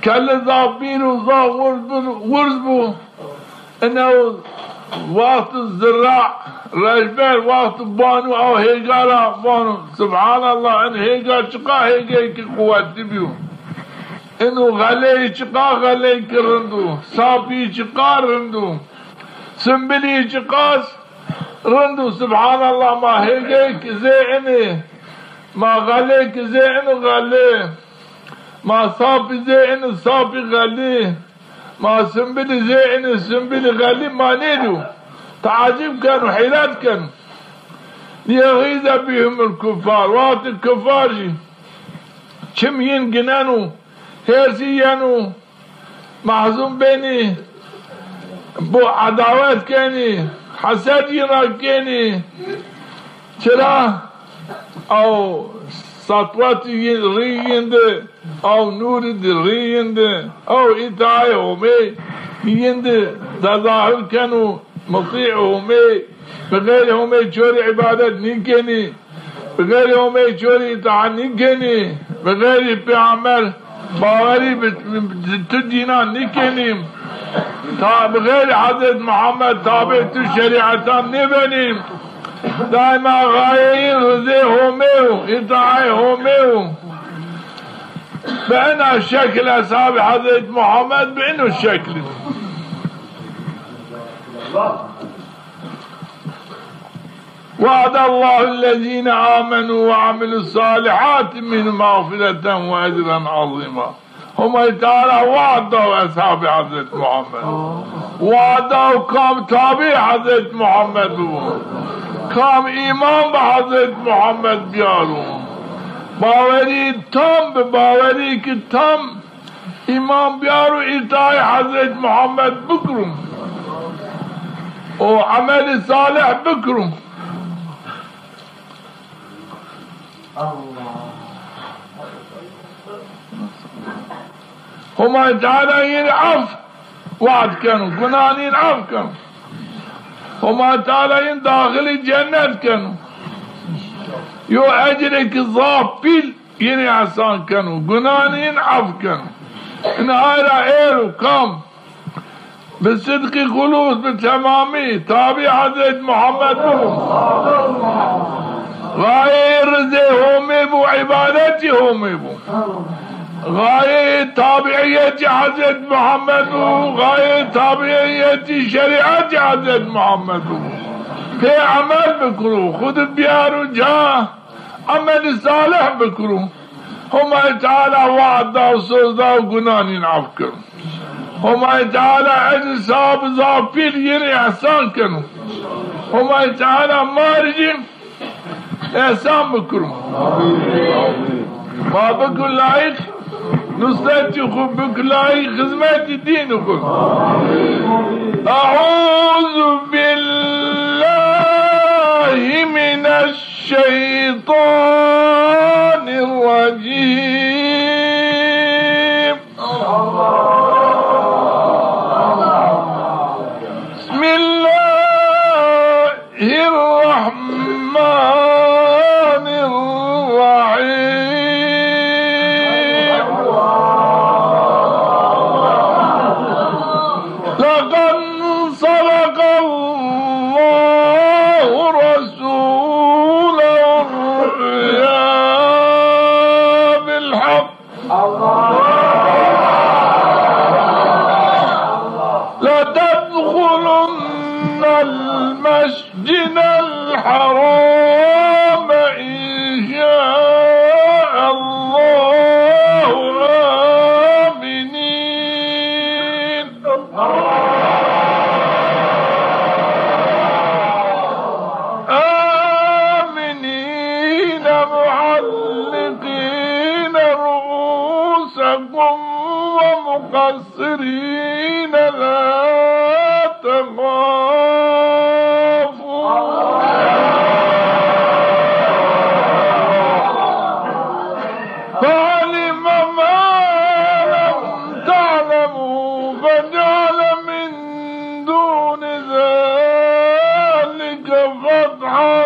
keli zaf bîro, zaf wurz bi-, wurz bo. Ino wext zira, rejber wext bano, aw hêga ra vano, Subhanallah, in hêga çiqa hêgeyki quwetli biyo. Ino xeleyî çiqa xeleyki rind o, sapî çiqa rind o, simbilî çiqas rind o, Subhanallah, ma hêgeyki zê inî, ma xeleyki zê inî xelî, ma sapî zê inî sapî xelî. Ma simbilî zê inî simbilî xelî ma nêdîyo. Teacib keno, heyret keno. Liyexîze bihimul kuffar. Wextî kuffar jî çim yin gineno, hêrsî yeno, mehzun benî, bo edawet kenî, hesed yin ra kenî. Çira? Aw satwetî yi-, rî yin di, aw nûrî di rî yin di, aw îtaayê Homê yin di tezahur keno, mutî Homê, bi xeyrî Homê çorî îbadet nîkenî, bi xeyrî Homê çorî îtaat nîkenî, bi xeyrî pêxember bawerî bi, bi tu dînan nîkenî, ta bi xeyrî Hezret Muhammed tabê tu şerîetan nêbenî. Daîma xayeyî rizê Homê yo, îtaayê Homê yo. Bi ena şekil eshabê Hezret Muhammed bi ino şekil. وعد الله الذين آمنوا وعملوا الصالحات منهم مغفرة وأجرا عظيما. Homay Teala we'd da eshabê Hezret Muhammed. We'd da kam tabî Hezret Muhammed bibo, kam îman bi Hezret Muhammed biyaro, bawerî tam bi, bawerî ki tam îman biyaro, îtaayê Hezret Muhammed bikiro û emelî salih bikiro. Homay Teala yin af we'd keno, gunan yin af keno. Homay Teala yin daxilî cennet keno. Yo ecrêki zaf pîl yin îhsan keno, gunan yin af keno. Ina ay ra êro kam Bi sidqî xulûs, bi temamî tabî Hezret Muhammed bibû. Gayeyê rizê Homê bû, îbadetî Homê bû. Gayeyê tabîîyetî Hezret Muhammed bû, gayeyê tabîîyetî şerîetî Hezret Muhammed bû. Pê emel bikiro, xwu di biyaro ca, emelî salih bikiro. Homayê Teala we'd da û soz da û gunanîn af kir. Homayê Teala ecr sewab zaf pîl yînî îhsan keno. Homayê Teala ma rê jî îhsan bikiro. Ma biko layîq nusretî xwu, biko layîq xizmetî dînî xwu. Eûzû billahî mineş şeytanirracîm. Bismillahirrahmanirrahîm. لقد صدق الله رسوله الرؤيا بالحق. لتدخلن المسجد الحرام إن شاء الله آمنين. آمنين محلقين رؤوسكم ومقصرين لا تخافون. فعلم ما لم تعلموا فجعل من دون ذلك فتحا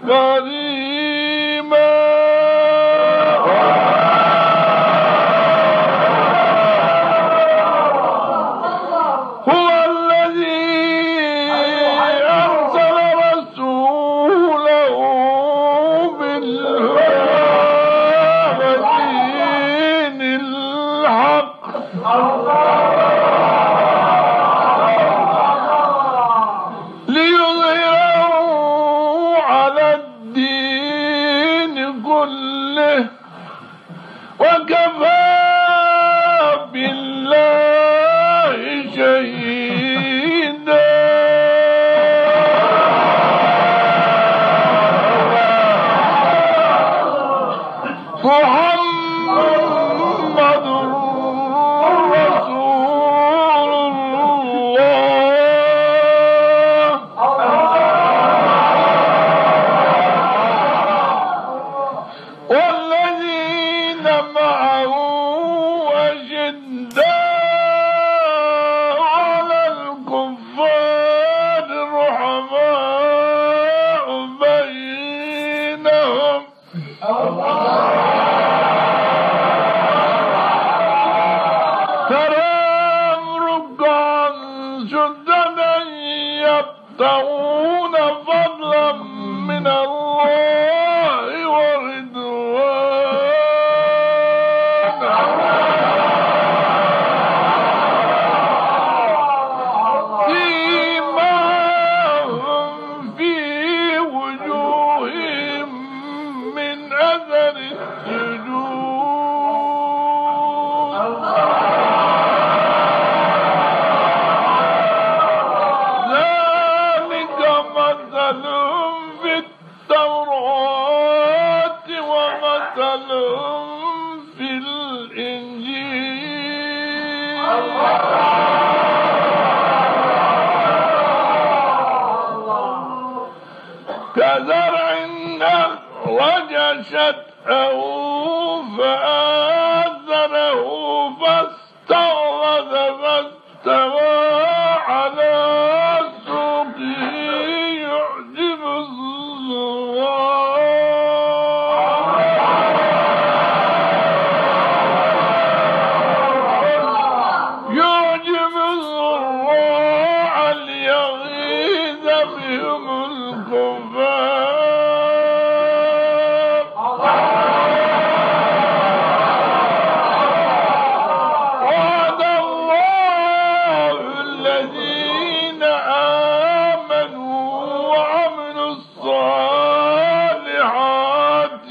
قريبا. هو الذي أرسل رسوله بالهدى ودين الحق ليظهره على الدين كله وكفى بالله شهيدا. محمد رسول الله. والذين معه أشداء على الكفار رحماء بينهم. تراهم ركعا سجدا يبتغون فضلا من الله ورضوانا. سيماهم في وجوههم من أثر السجود. ذلك مثلهم في التوراة ومثلهم في الإنجيل. كزرع أخرج شطأه فآزره فاستغلظ فاستوى على سوقه يعجب الزراع. يعجب الزراع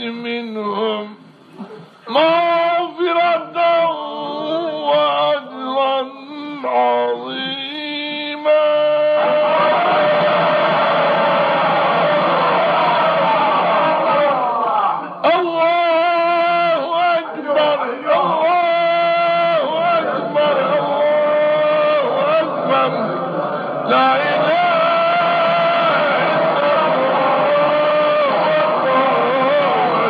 منهم مغفرة وأجرا عظيما. الله أكبر، الله أكبر، الله أكبر. لا إله إلا الله. الله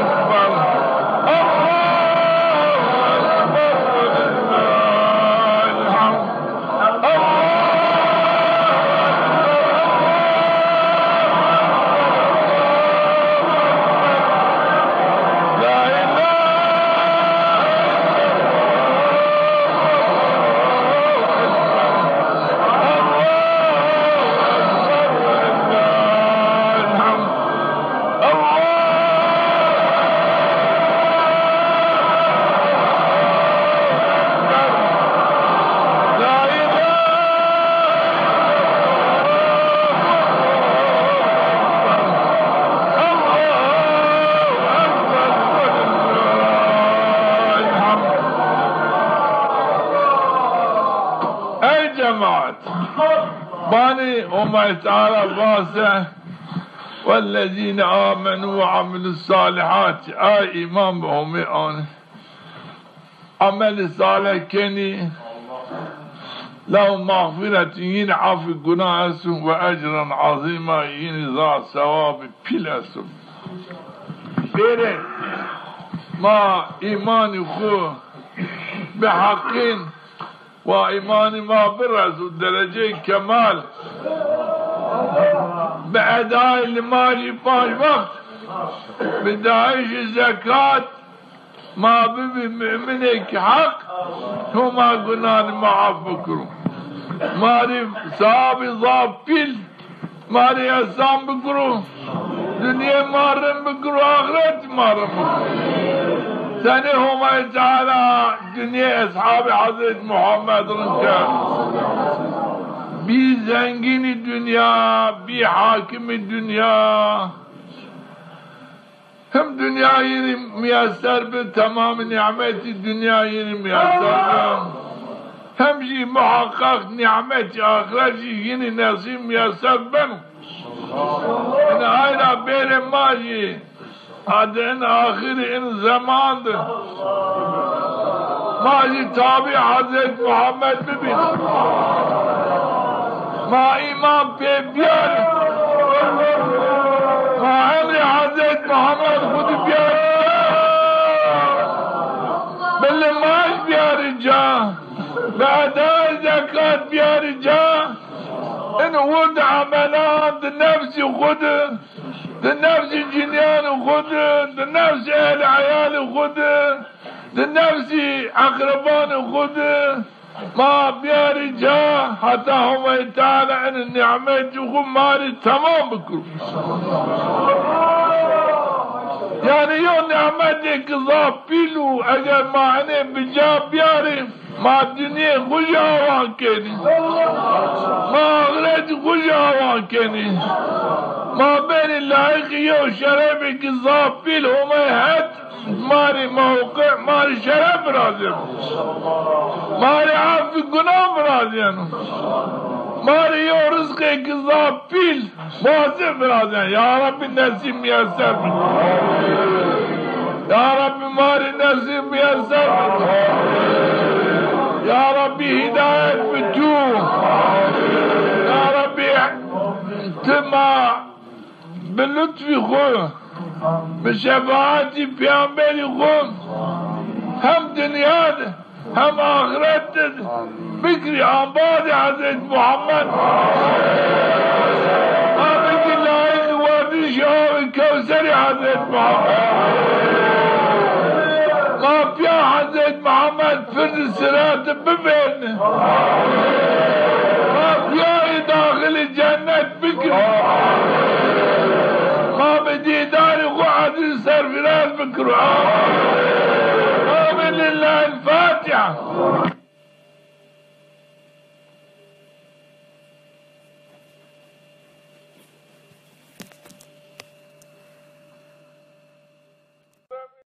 أكبر. الله أكبر ولله الحمد. الله أكبر. لا إله إلا الله. الله أكبر ولله الحمد. الله أكبر. لا إله إلا الله. الله أكبر ولله الحمد. Ey cemaat! Banî Homay Teala vase, "والذين آمنوا وعملوا الصالحات." Ay îman bi Homê anî. Emelî salih kenî. "لهم مغفرة", yîn afî gunah esto, "وأجرا عظيما", yîn zaf sewabî pîl esto. Bêrê ma îmanî xwu bi heqîn wa îmanî ma bireso dereceyê kemal. Bi edayê limajî panc wext, bi dayîşê zekat, ma bibî muminêk heq, Homa gunanî ma af bikiro. Ma rê sewabî zaf pîl ma rê îhsan bikiro, dinyê ma rind bikiro, axret ma rind bikiro. Senê Homay Teala dinyê eshabê Hezret Muhammed rind kerd. Bî zengînî dinya, bî hakimî dinya. Hem dinya yînî miyeser bi, temamî nîmetî dinya yînî miyeser bi. Hem jî muheqeq nîmetî axret jî yînî nesîb miyeser beno. Ina ay ra bêrê ma jî, adi in axirî in zeman de ma jî tabî Hezret Muhammed bibîn. Ma îman pê biyarî. Ma emrê Hezret Muhammed xwu di biyarî ca. Bi limaj biyarî ca. Bi edayê zekat biyarî ca. In wird emelan di nefsî xwu di, di nefsî cinîyanê xwu di, di nefsî ehl eyalê xwu di, di nefsî eqrebanê xwu di, ma biyarî ca, heta Homay Teala enê nîmetî xwu ma rê temam bikiro. Yanî yew nîmetêk zaf pîl û eger ma enê bi ca biyarî, ma dinyê xwu jî awan kenî. Ma axretî xwu jî awan kenî. Ma benî layîqî yew şerefêkî zaf pîl Homay het. Ma rê mewqi, ma rê şeref virazeno. Ma rê afî gunan virazeno. Ma rê yew rizqêkî zaf pîl, wazî virazeno. Ya Rebbî nesîb miyeser bikî. Ya Rebbî ma rê nesîb miyeser bikî. Ya Rebbî hîdayet bi tu. Ya Rebbî ti ma bi lutfî xwu, bi şefaetî peyamberî xwu hem dinya de hem axret de bikirî embazê Hezret Muhammed. Ma bikî layîqî werdişê awê Kewserî Hezret Muhammed. Ma pîya Hezret Muhammed pirdî sirati bivêrnî. Ma pîya yê daxilî cennet bikirî. Ma bi dîdarê xwu ezîz serfîraz bikiro. Amîn. Lillahil Fatiha.